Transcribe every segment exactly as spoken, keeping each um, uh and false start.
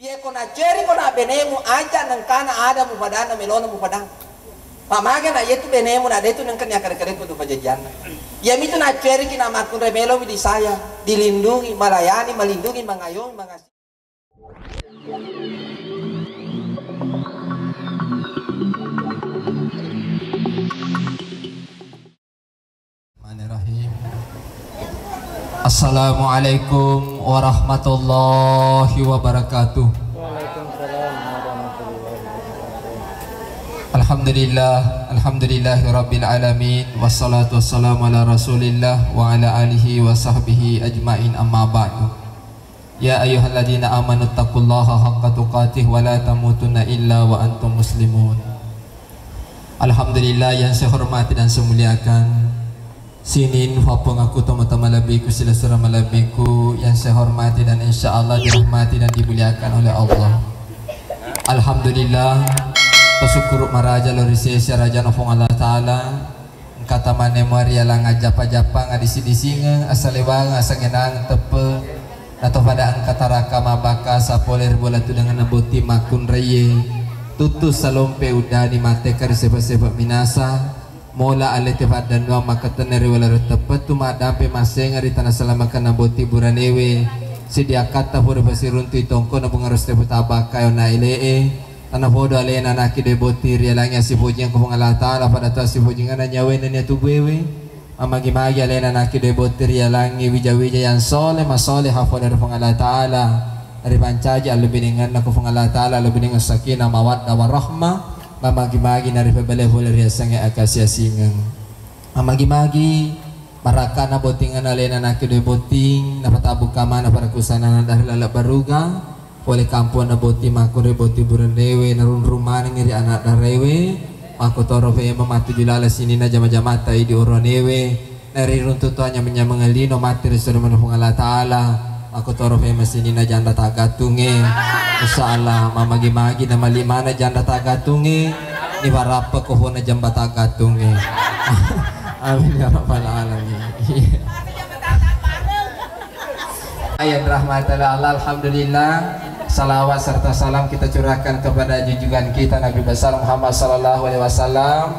Iya ko naceri ko na benemu, aja nengkana ada mupadanna, melona mupadang. Pamage na yetu benemu na detu nengkani akare-kare ko tu pajajianna. Iya mitu naceriki na makkunrai melomi disayang, dilindungi, malayani, melindungi, mengayomi, mengasihi. Bismillahirrahmanirrahim. Assalamualaikum warahmatullahi wabarakatuh. Waalaikumsalam warahmatullahi wabarakatuh. Alhamdulillah, alhamdulillahi rabbil alamin, wassalatu wassalamu ala rasulillah wa ala alihi wa sahbihi ajmain, amma ba'du. Ya ayyuhalladzina amanu taqullaha haqqa tuqatih wa la tamutunna illa wa antum muslimun. Alhamdulillah, yang saya hormati dan saya muliakan, sinin fapong aku, teman-teman lebihku, silessureng malebbiku yang saya hormati dan insya Allah dirahmati dan dimuliakan oleh Allah. Alhamdulillah, tasyukkuru maraja lao ri sese Rajana Puang Allah Ta'ala. Engka tamanne mua ri yalang ajjappa-jappa, adisi-disingeng, asalewangeng, asangenangeng, teppe, nato pada engka taraka mabbakasa pole ri bola tudangenna botting makkunraie. Tuttu salompe uddani mattekka ri sepa-sepa minasa. Mola alete paddannuang makkatenna ri wala ri teppettu maddampe massengeng ri tana salamakenna botting buranewe. Sediakkatta pura pasiruntui tongkona bunga ro sitepu tabbakkai onna ele'e. Tanapodo alena nakkidoe botting ri yalangnge assipojingeng ko Puang Allah Ta'ala, pada to assipojingenna nyawae nennia tubuewe. Mamagi-magi alena nakkidoe botting ri yalangnge wija-wija yang soleh, masoleha pole ri Puang Allah Ta'ala. Ripancaji allebbirengenna ko Puang Allah Ta'ala, allebbirengenna sakinah, mawaddah, warahmah. Mamagi-magi naripabelai pole riasengnge akasi-asingeng. Mamagi-magi marakkana bottingenna alena nakkidoe botting, napatabbukka maneng pada kusanana dari laleng baruga. Pole kamponna botting makkunrai botting buranewe, narunrung manengngi ri ana' daraewe, makkotoro pemeng mattuju laleng sininna jama-jamatta idi oroanewe, nariruntu to anyameng-nyameng lino matti ri sorimanna Puang Allah Ta'ala, makkotoro pemeng sininna janra taggattungnge. Insya Allah, mamagi-magi namali maneng janra taggattungnge, niwarappa ko fonna jamba taggattungnge. Amin ya rabbal alamin. Yang dirahmati Allah, alhamdulillah. Salawat serta salam kita curahkan kepada junjungan kita Nabi besar Muhammad sallallahu alaihi wasallam.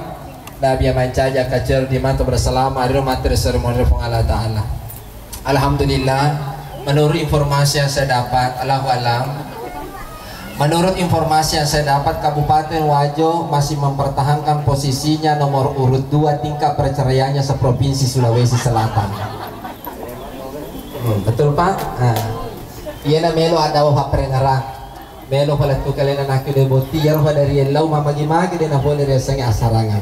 Nabi yang mancaji akkaccero di mata berselama di rumah terseremoni Puang Allah Ta'ala. Alhamdulillah, menurut informasi yang saya dapat, Allahu alam, menurut informasi yang saya dapat, Kabupaten Wajo masih mempertahankan posisinya nomor urut dua tingkat perceraiannya se-Provinsi Sulawesi Selatan. Hmm, betul, Pak? Nah, iyana melo ada papparengerang. Melo palettu kalena nakkidoe botting, iyaro pada riellau mamagi-magi de napole riasengnge assarangan.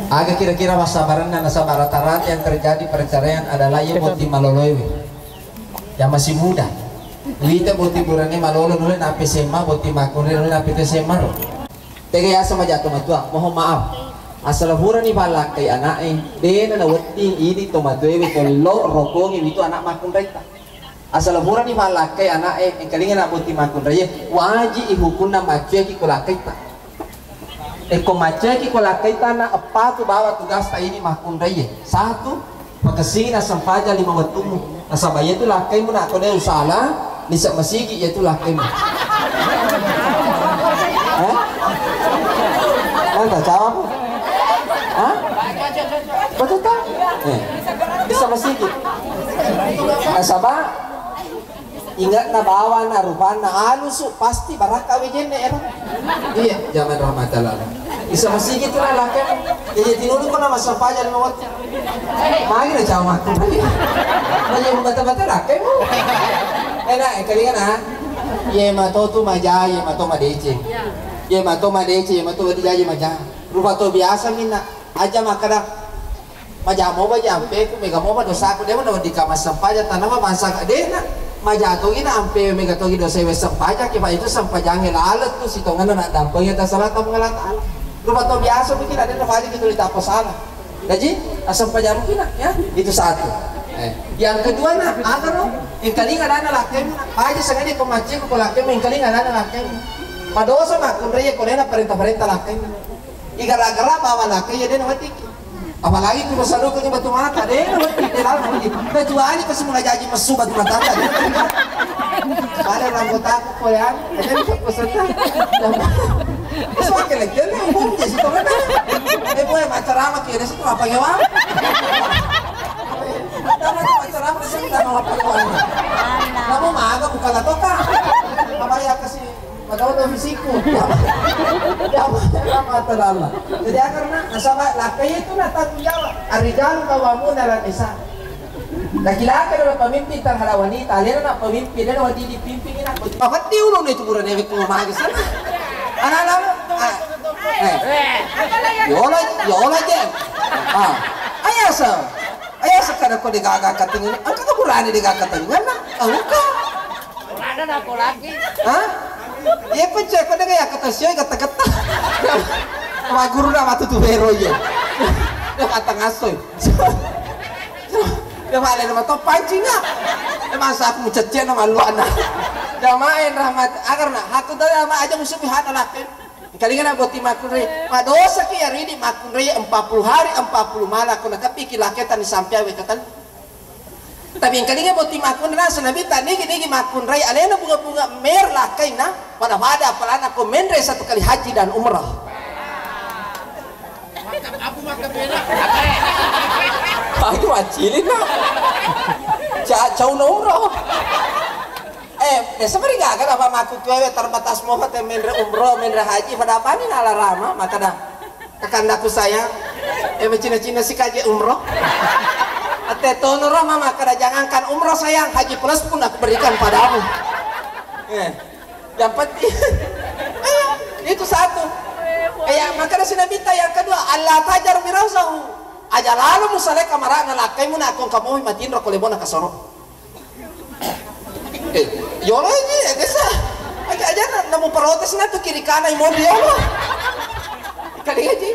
Aga kira-kira wassabarenna nasaba rata-rata yang terjadi perceraian adalah iya botting maloloewe. Yang masih muda. Wita botting burane malolo nulle nape S M A, botting makkunrai nulle nape S M A ro. Tega yaseng maja tomatoa, mohon maaf. Asal purani pallakkai ana'e, dena nawetting idi tomatoewe tollo rokongi witu anak makkunraita. Asal purani pallakkai ana'e, engkalinga na botting makkunraie, waji i hukunna maccueki ko lakkaita. Ekko maccueki ko lakkaita na eppatu bawa tugasta idi makkunraie. Satu, pakessingina sempajang lima wettummu. Nasaba iyatu lakkaimu nakko de usala, lise masigi iyatu lakkaimu. Eh? Anta cawa apa? Hah? Betul tak? Eh. Lise masigi. Nasaba ingatna bawana, rupanna alusu, pasti barakka wejenne era. Iya, zaman rahmatullah. Lise masigi tu lakkai. Jadi tinulu ko nama sempajang lima wettu. Magi na cawa makkunrai. Magi mata-mata lakkaimu. Enak, eh, kalian ah. Ye mato tu maja, ye mato madeceng. Ye mato madeceng, ye mato dijaji maja. Rupa to biasa minna. Aja makkada maja moba ji ampeku, mega moba dosaku, de na weddikka massempajang, tanama bangsa de'na. Maja togi na ampe, mega togi dosae we sempajang, kipa itu sempajangnge laleng tu sitongenna naddampengi atas salata Puang Allah Ta'ala. Rupa to biasa mungkin ada na fali gitu ditappa salah. Jadi, asal pajamu kina, ya, itu satu. Eh, yang kedua na, agaro, engkalinga dana lakkemu, aja sengaja pemaccing ko lakkemu, engkalinga dana lakkemu. Madosa makkunrai ko dena perintah-perintah lakkemu. Igara-gara bawa lakkai ya dena matiki. Apalagi ku dosa-dosa ke batu mata, deh, nanti dia lalu nanti. Kecuali pas mulai jaji messu batu mata, deh. Pada rambut aku koyang, ada bisa peserta. Terus makin lagi, dia ngomong, jadi situ mana? Eh, boy, macam apa kira situ apa ya, Bang? Pertama tuh macam apa sih, nggak mau apa ya, Bang? Kamu mah agak bukan lah, toh, Kak? Apa ya, kasih Padahal udah fisiku. Jamaah, jamaah, jamaah terala. Jadi, karena nasaba lakkai itu na tanggung jawab. Ar-rijalu qawwamuna 'alan nisa. Laki-laki adalah pemimpin terhadap wanita. Alena na pemimpin, alena wadi dipimpin ina. Apa dia ulun itu buran ewek mau mage sana. Anak-anak, ah, eh. Yola, yola je. Ah, ayasa. Ayasa kada ko degaga katingan. Angka keburane degaga katingan. Angka. Ora ada nako lagi. Hah? Iya, ko cek, ko dengar ya, kata sioi, kata-kata. Wah, guru dah waktu tu bero, iya. Dia kata ngasoi. Dia malah nama to pancing, ah. Dia masa aku mencecek nama lu, anak. Dia main rahmat. Agar nak, aku tadi sama aja musuh pihak laki. Engkalinga na botting makkunrai, madosa ki ya ridi makkunrai empat puluh hari, empat puluh malam, ko nakeppi ki laketa ni sampai awe katan. Tapi engkalinga botting makkunrai, nasa Nabi ta nigi-nigi makkunrai, alena bunga-bunga mer lakkainna, pada-pada apalana ko menre satu kali haji dan umrah. Aku macilin na. Ca-, cauna umrah. Eh, biasa mari gaga apa makku tuwe terbatas mo te menre umroh, menre haji, pada apa ni nala rama, maka dah kakanda ku sayang, eh, cina-cina si kaji umroh. Ate tono rama, maka dah jangankan umroh sayang, haji plus pun aku berikan padamu. Eh, yang penting, eh, itu satu. Eh, ya, maka dah si Nabi ta yang kedua, Allah tajar mirasahu. Aja lalu musalai kamarana lakkaimu nakong kamohi matinro ko lebona kasoro. Eh, yolo ini, eh, desa. Aja, aja na, namu protes na tu kiri kanan mau dia lo. Kali aja.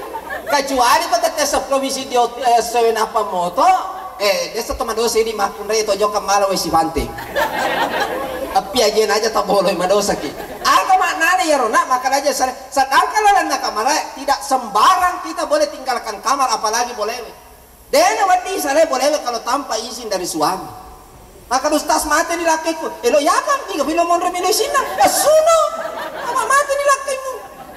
Kecuali ko tette sepuluh misi dio, eh, sewen apa moto, eh, desa to madosa ini makkunrai to jokka mala wesi bante. Tapi aja na aja tak boleh madosa ki. Apa maknanya ya rona, maka aja sare. Sedangkan lalanna kamar tidak sembarang kita boleh tinggalkan kamar apalagi boleh. Dena wedding salai bolewe kalau tanpa izin dari suami. Maka ustaz mate ni lakkeku, elo yaka, tiga bilo monro milo isinna, assuno. Apa mate ni lakkemu?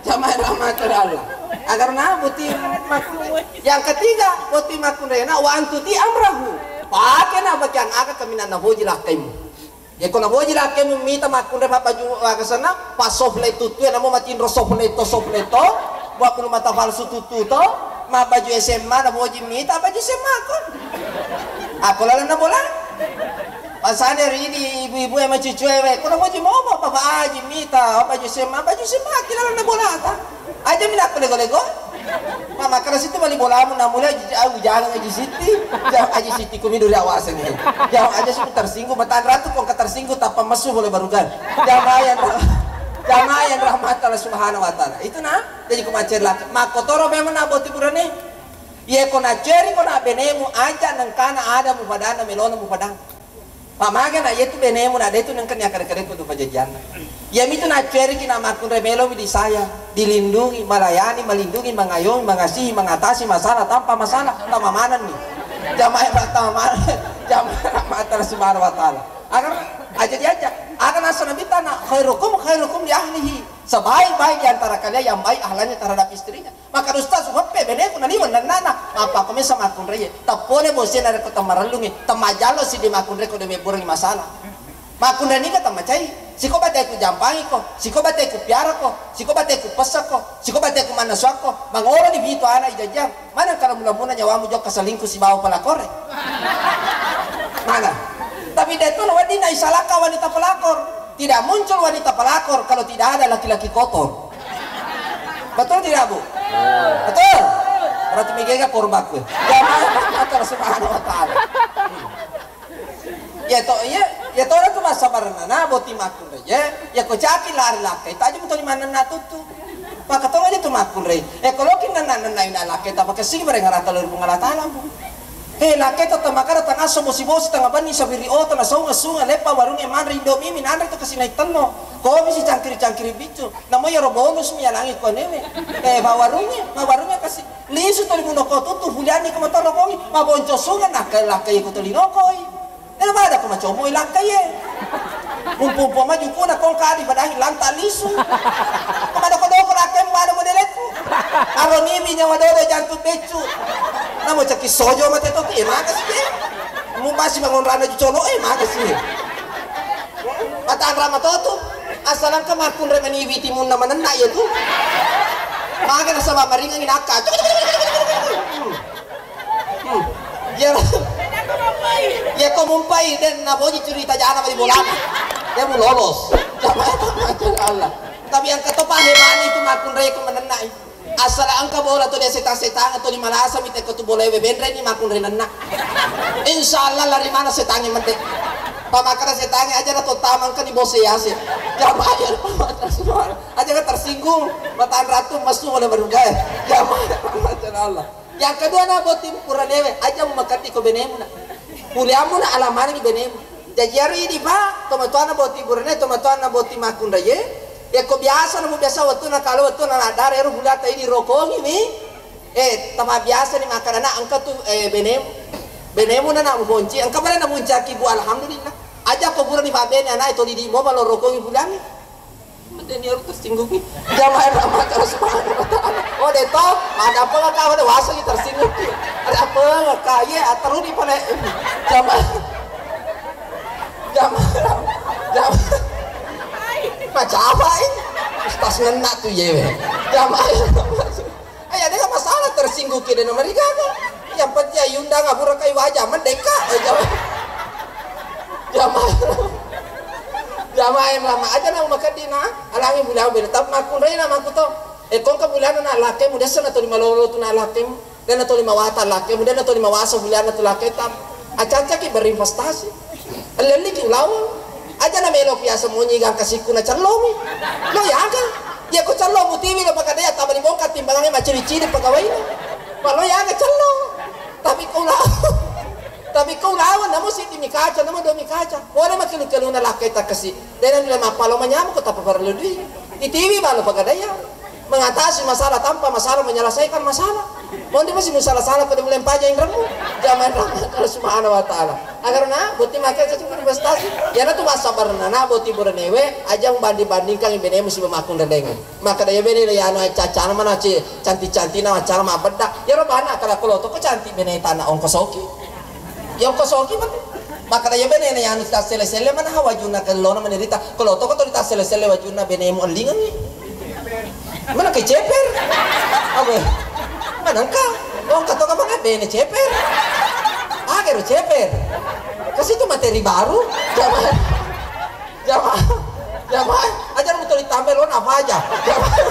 Jamaah rahmat Allah. Agar na boti makku. Yang ketiga, boti makkunrena wa antuti amrahu. Pake na bagian aga kaminanna boji lakkemu. Yekko naboji lakkemu mita makkunrai mabbaju, aga senna, pa soft le tuttu, namo matinro soft le to, soft le to, mua bulu mata palsu tuttu to, mabbaju S M A naboji mita baju S M A ko. Ako lalenna bola. Pasane ri ini ibu-ibu e macucu e, ko naboji momo papa aji mita baju S M A, baju S M A ki lalenna bolata. Aja mi nakko lego-lego. Ma makkeda situ mali bolamu, namula aji, au, jangan aji sitti. Jangan aji sitti kumi duri awasengngi. Jangan aja situ tersinggung, matan ratu kok tersinggung tanpa mesu boleh barugan. Jamaah yang rah-, jamaah yang rahmat Allah Subhanahu wa Ta'ala. Itu nah, jadi ku macet laki. Makkotoro memang nak boti burane. Iya ko naceri ko nak benemu aja nengkana ada mupadana melona mupadana. Pamagana, iyatu benemu na detu nengka ni akkada-kadakku tu pajajianna. Iyamitu naccueriki na makkunrai melomi disayang, dilindungi, melayani, melindungi, mengayomi, mengasihi, mengatasi masalah tanpa masalah, tama manenni. Jamaah tama maneng, jamaah rahmat Allah Subhanahu wa Ta'ala. Agar aja diajak, agar nasa Nabi tana, "Khairukum khairukum li ahlihi." Sebaik-baik di antara kalian yang baik ahlaknya terhadap istrinya. Maka ustaz, uheppe beneku naliweng nennana. Apa ko mesa makkunraie? Tappole bosena rekko temmarellungi, temmajallo siddi makkunrai ko de mebburengi masalah. Makkunrai niga temmacai? Siko bateku jampangi ko, siko bateku piara ko, siko bateku pessa ko, siko bateku mannasuang ko, mangolo ni pitu anak ijajang. Mana kalau mula-mula nyawamu jokka selingkuh sibawa pelakor e? Mana? Tapi detu wedding na isalaka wanita pelakor. Tidak muncul wanita pelakor kalau tidak ada laki-laki kotor. Betul tidak, Bu? Betul. Berarti megega korbaku. Jamaah rahmat Allah Subhanahu wa Ta'ala. Ya to, ya, ya to tu masa barana na boti makkunrai. Ya, ya ko caki lari lakkai, tajum to limanenna tuttu. Maka to aja tu makkunrai. Eh, kalau kin nenna nenna ina lakkai, tapi kesing bareng rata lori Puang Allah Ta'ala, Bu. Eh, lakkai to tamakkada tangasso bosi-bosi, tengnga benni sabiri oto, nasaunga-sunga, leppa warungnge manre Indomie mi nanre to kasi naik tenno. Komi si cangkiri-cangkiri biccu. Namo iyaro bonus mi yalangi kuanewe. Eh, fa warungnge, fa warungnge kasi. Lisu toli munoko tutu, hulianni ko motoro kongi, mabonco sunga, nakkai lakkai ko toli nokoi. Dena pada ko macomoi lakkai e. Mumpu-mpu maju kuna kong kadi padahi lanta lisu. Ko madoko-doko lakkai mu pada modelekku. Aro nibi nyawa dodo jantung beccu. Namo caki sojo mate to, eh, makasi e. Mu pasti bangun rana ju colo, eh, makasi e. Matanra matoto. Asal engka makkunrai maniwi timunna manenna iya tu. Maka nasaba maringangi nakka. Hmm. Iya. Iya ko mumpai dan naboji cerita jana bali bolana. Dia mu lolos. Jamaah, masya Allah. Tapi yang keto pahemani itu makkunrai ko manenna. Asala engka bola to dia setang-setang atau lima lasa mi teko tu bola we benreni makkunrai nenna. Insya Allah lari mana setangi mende. Pamakara setangi aja na to tamang kan di bose yase. Jamaah ya, aja na tersinggung. Matan ratu masu wala barugae. Jamaah ya, masya Allah. Yang kedua na boti pura dewe, aja mu makati ko benemu na. Kuliamu na alamani benemu. Jaji iyaro idi, Pak, tomatoanna boti burane, tomatoanna boti makkunraie. Yakko biasa, namu biasa wettunna kalo wettunna naddara ero hulata idi rokongi mi. Eh, tama biasa ni makkadana engka tu, eh, benemu. Benemu na nak muponci, engka pada namuncaki bu alhamdulillah. Aja ko burani fa bene anai toli di moba lo rokongi bulangi. Mendeni ero tersinggungi. Jamaah rahmat Allah Subhanahu wa Ta'ala. Oh, deto, ada apa kau ada wasa tersinggung. Ada apa kau? Iya, terus di pale. Jamaah. Jamaah. Jamaah. Macam apa ini? Ustaz ngenna tu ye. Jamaah. Ayah, dia masalah tersinggung ki dena merigaga. Yang penting ayu undang abura kai waja mendeka. Eh, jamaah. Jamaah. Jamaah yang lama aja na makadina. Alangi bulan bela tapi makkunrai na makuto. Eh, kongka bulan na lakke mu desa na toli malolo tu na lakke mu. Dan na toli mawata lakke mu dan na toli mawasa bulan na tu lakke tam. Acaca ki berinvestasi. Elli-elli ki ulaweng. Aja na melo ki asa monyi gangka sikku na cellomi. Lo yaga. Iya ko cello mutiwi lo pakadaya tabali bongka timbangannya macili-cili pegawai. Ma lo yaga cello. Tapi ko ulaweng. Tapi ko ulaweng namo siti mi kaca, namo do mi kaca. Pole makelu-keluna lakkai takasi. Dena nila mappalo manyamu ko tapa parellu dui. Itiwi balo pakadaya. Mengatasi masalah tanpa masalah, menyelesaikan masalah. Mondi masih masalah-salah pada mulai paja inremu. Jamaah rahmat Allah Subhanahu wa Ta'ala. Agar na boti makai cocok investasi. Ya na tu masa barna na boti buranewe aja membanding-bandingkan bene musi makkun dendeng. Maka daya bene ya anu cacana mana ci cantik-cantik na macam mabedda. Ya robana kalau kalau toko cantik bene tanah ongkosoki. Yongko soki matu. Makkeda iya benena yanu tassele-sele mana ha wajunna kellona menderita. Kalau toko to tassele-sele wajunna benemu ellingengi. Mana ke ceper? Apa? Mana engka? Oh, engka to mana bene ceper? Agero ceper. Ke situ materi baru. Jamaah. Jamaah, jamaah, aja mutoli tambe lo napa aja. Jamaah,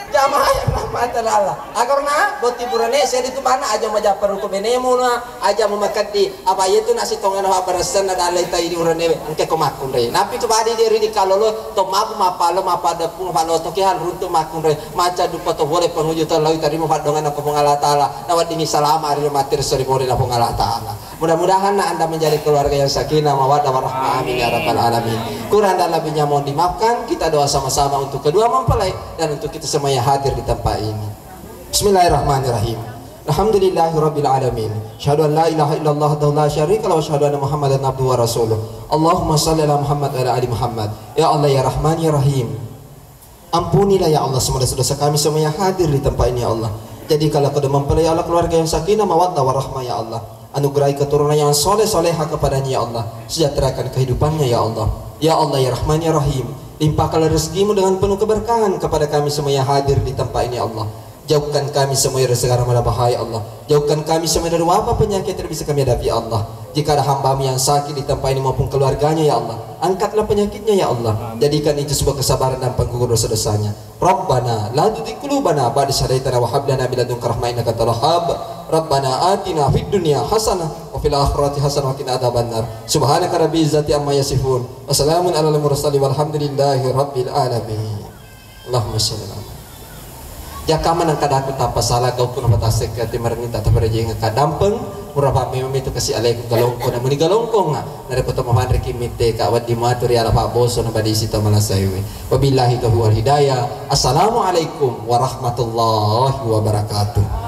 jamaah yang rahmatan Allah. Agar na boti burane sedi tu mana aja majappa ruko benemu na aja mu makaddi apa iya tu nasi tonga na barassan na dalai tai di urane engke ko makkunre. Napi tu badi diri di kalolo to mabu mapalo mapada pung palo to ki hal runtu makkunre maca dupa to boleh penguju to lawi tarimo paddongan ko Puang Allah Taala. Na weddingi salama ari mati resori mori na Puang Allah Taala. Mudah-mudahan na Anda menjadi keluarga yang sakinah, mawaddah, warahmah. Amin ya rabbal alamin. Kurang dan lebihnya mohon dimaafkan. Kita doa sama-sama untuk kedua mempelai dan untuk kita semua yang hadir di tempat ini. Bismillahirrahmanirrahim. Alhamdulillahirabbil alamin. Asyhadu an la ilaha illallah wahdahu la syarika lahu wa asyhadu anna Muhammadan abduhu wa rasuluh. Allahumma shalli ala Muhammad wa ala ali Muhammad. Ya Allah, ya Rahman, ya Rahim. Ampunilah ya Allah semua dosa-dosa kami semua yang hadir di tempat ini ya Allah. Jadikanlah kedua mempelai ya Allah keluarga yang sakinah mawaddah warahmah ya Allah. Anugerahi keturunan yang soleh soleha kepadanya ya Allah. Sejahterakan kehidupannya ya Allah. Ya Allah ya Rahman ya Rahim. Limpahkanlah rezekimu dengan penuh keberkahan kepada kami semua yang hadir di tempat ini ya Allah. Jauhkan kami semua dari segala mara bahaya, Allah. Jauhkan kami semua dari wabah penyakit yang tidak bisa kami hadapi, ya Allah. Jika ada hamba-Mu yang sakit di tempat ini maupun keluarganya, ya Allah, angkatlah penyakitnya, ya Allah. Jadikan itu sebuah kesabaran dan penggugur dosa-dosanya. Rabbana la tuzigh qulubana ba'da idh hadaytana wa hab lana min ladunka rahmah innaka antal wahhab. Rabbana atina fid dunya hasanah wa fil akhirati hasanah wa qina adzabannar. Subhanaka rabbil izzati amma yasifun. Wa salamun alal mursalin walhamdulillahi rabbil alamin. Allahumma shalli ala Muhammad. Jaka maneng kadaku tappa sala gauku napatassek ati marenni tataparejeng kadampeng Pura pa memang itu kasi alaiku galongko, namuni galongko nga. Narekko to mapanriki mitte ka wedding matu ri ala pabboso na badisi to malasaiwi. Wabillahi taufiq wal hidayah. Assalamualaikum warahmatullahi wabarakatuh.